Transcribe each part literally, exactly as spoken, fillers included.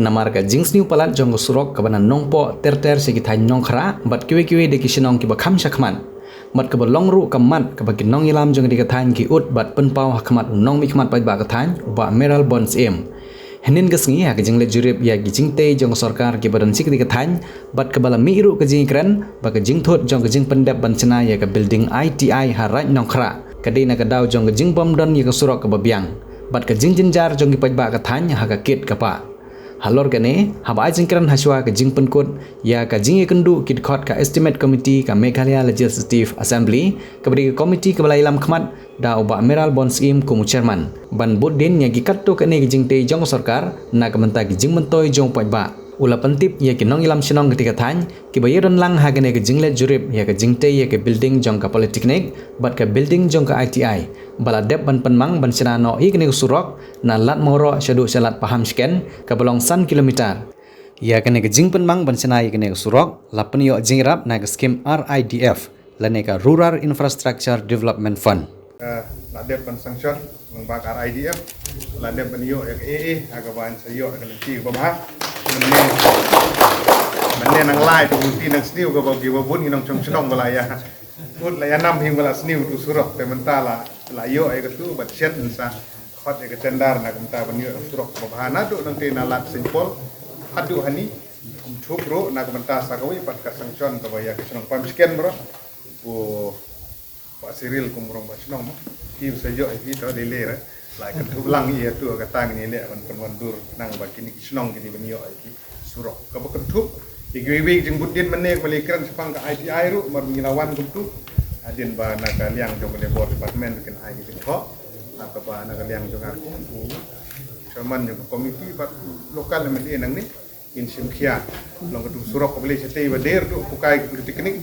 Namar ka jingsniew palat jong ka surok kaba na Nongpoh ter ter sha ki thaiñ Nongkhrah bad kiwei kiwei de ki shnong kiba kham shakhmat. Bad kaba long ruh ka mat kaba ki nongïalam jong ka dei ka thaiñ ki ud bad pynpaw ha khmat u nongmihkhmat paidbah ka thaiñ u Bah Mayral Born Syiem. Hynnin ka sngi ha ka jingleit jurip ïa ki jingtei jong ka sorkar kiba don sha ka dei ka thaiñ bad kaba la mih ruh ka jingkren ba ka jingthut jong ka jingpyndep ban shna ïa ka building I T I ha Raid Nongkhrah ka dei na ka daw jong ka jingbym don ïa ka surok kaba biang bad ka jingjynjar jong ki paidbah ka thaiñ ha ka kit ka pah. Halor kane, haba ai jingkren hashwa ka jingpynkut ïa ka jingïakynduh ki dkhot ka Estimate Committee ka Meghalaya Legislative Assembly, kaba dei ka komiti kaba la ïalam khmat da u Bah Mayral Born Syiem kum u chairman ban bud dien ïa ki katto katne ki jingtei jong ka sorkar na ka bynta ki jingmyntoi jong u paidbah. U la pyntip ïa ki nongïalam shnong ka dei ka thaiñ kiba ïadon lang ha kane ka jingleit jurip ïa ka jingtei ïa ka building jong ka Polytechnic bad ka building jong ka I T I ba la dep ban pynmang ban shna noh ïa kane ka surok na Lad Mawroh shaduh sha Lad Paham Shken kaba long san kilometer. Ïa kane ka jingpynmang ban shna ïa kane ka surok la pynïoh jingïarap na ka skim R I D F lane ka Rural Infrastructure Development Fund. Eh, la dep ban sanction lyngba ka R I D F, la dep ban ïoh ïa ka A A, ha kaba yn sa ïoh ïa ka lynti kaba bha. Mynne, mynne nang lai tu lynti nang sniew kaba kiba bun ki nongshong shnong ba la ïa. Kut la ïa nam hi ba la sniew tu surok te mynta la, la ïoh ïa katu bad shet yn sa khot ïa ka tender na kumta ban ïoh surok kaba bha naduh nangte na Lad Saint Paul haduh hani. Kum thup ruh na kumta sa kawei pat ka sanction kaba ïa ka shnong Paham Shken ruh. Ko Bah Cyril kum rong ba shnong mo. Ki sa ïoh ïa ki to dei le re. La kynthup lang ïa tu ka tang ni le ban pynwandur nang ba kine ki shnong kine ban ïoh ïa ki surok. Kaba kynthup ïa kiwei kiwei ki jingbud dien mynne kaba la kren shaphang ka I T I ruh mar ngi la wan kumtu. Hadien ba na ka liang jong ka Labour Department kin ai ki jingkhoh. Na kaba na ka liang jong ka kum u chairman jong ka committee bad local M L A nangne. Kin shim khia long katu surok kaba leh shatei ba der tu pukai ka Polytechnic.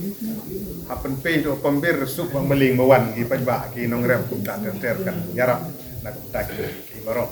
Ha pynpei tu pambir suk ba maling ba wan ki paidbah ki nongrep kumta ter ter kan ïarap na kumta ki, ki baroh.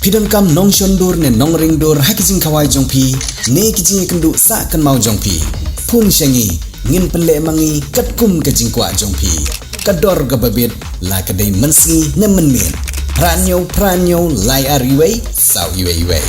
Phi donkam nongshon dur ne nongring dur ha ki jingkhawai jong phi ne ki jingïakynduh sah kynmaw jong phi? Phone sha ngi, ngin pynleh ma ngi katkum ka jingkwah jong phi. Ka dor kaba bit, la ka dei mynsngi ne mynmiet. Phra hynñiew phra hynñiew lai ar iwei saw iwei iwei.